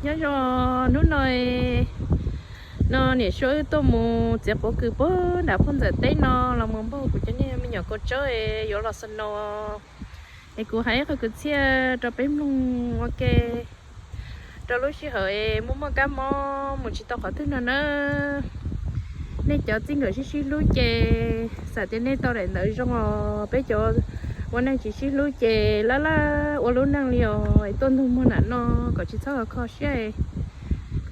Nyob zoo hnub no, no niam Suab wb tuaj mus txiav quav kws puag nram phoj ntxawm teb no los mus npaj kuv cov niag me nyuam kaus tsawb yuav los snow. Es kuv hais ib qho kwv txhiaj rau peb mloog ua ke rau lub sij hawm es muaj muaj kab mob mus tsis tau qhov twg no na. Nej cov txij nkawm sib sib hlub ces xam tias nej tau daim ntawv zoo os. Peb cov ua neej tsis sib hlub ces laj laj ua lub neej li os, tuaj ntug muag nam no kom tsis txhob kho siab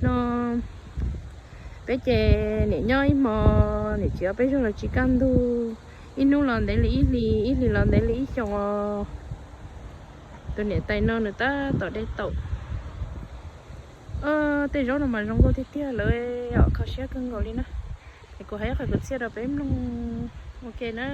no. Peb ces niam nyob ib hmo, niam tsis ua peb zog los tsis kaj ntug. Ib hnub los ntev li ib hlis, ib hlis los ntev li ib xyoos os. Tus niam tais no nws tab tom de taum. Tej zaub no mas zoo nkauj tiag tiag lawm, kho siab kawg nkaus li na. Es kuv hais ib qho kwv txhiaj rau peb mloog ua ke na.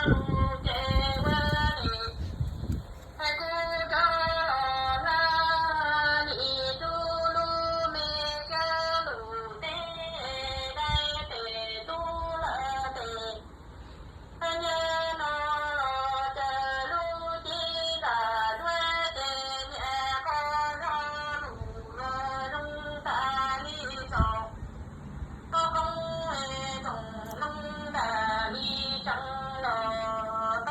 Ces ua li, kuv rov los hla li tub lub me kab lus teb, dai tes tub lawm tes. Nyob no los caws lub cev nram duav ces niam qho zog lus los zoo tas li txaus, qhov qoob tsoom loo tas li tsees los.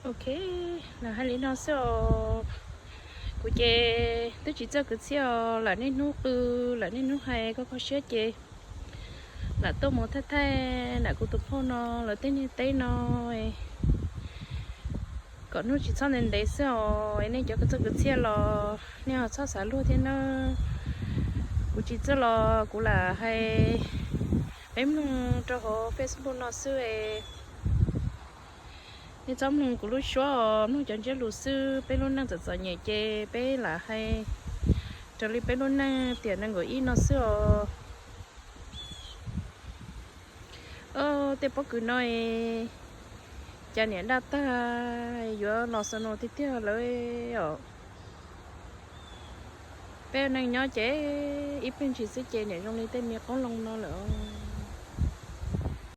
Ok, lam hais li no xwb os. Kuv ces twb tsis txawj kwv txhiaj os, lam niaj hnub qw, lam niaj hnub hais koj kho siab ces lam tuaj mus thaij thaij nram kuv tus phauj no lawv tej niag teb no kom hnub tsis txhob ntev ntev xwb os. Nej cov txawj kwv txhiaj los nej ho txhob xav luag thiab nawb. Kuv tsis txawj los kuv lam hais peb mloog rau hauv Facebook no xwb. Nej txhob mloog kuv lub suab os, mloog cov ntsiab lus xwb. Peb lub neej txom txom nyem ces peb lam hais raws li peb lub neej tiam nees nkaum ib no xwb os. Tej pob kws no cas niam daj tag yuav los xo no tiag tiag lawm os. Peb neej nyob ces ib pliag ntshis xwb ces niam zoo li tej me qoob loo no lawm.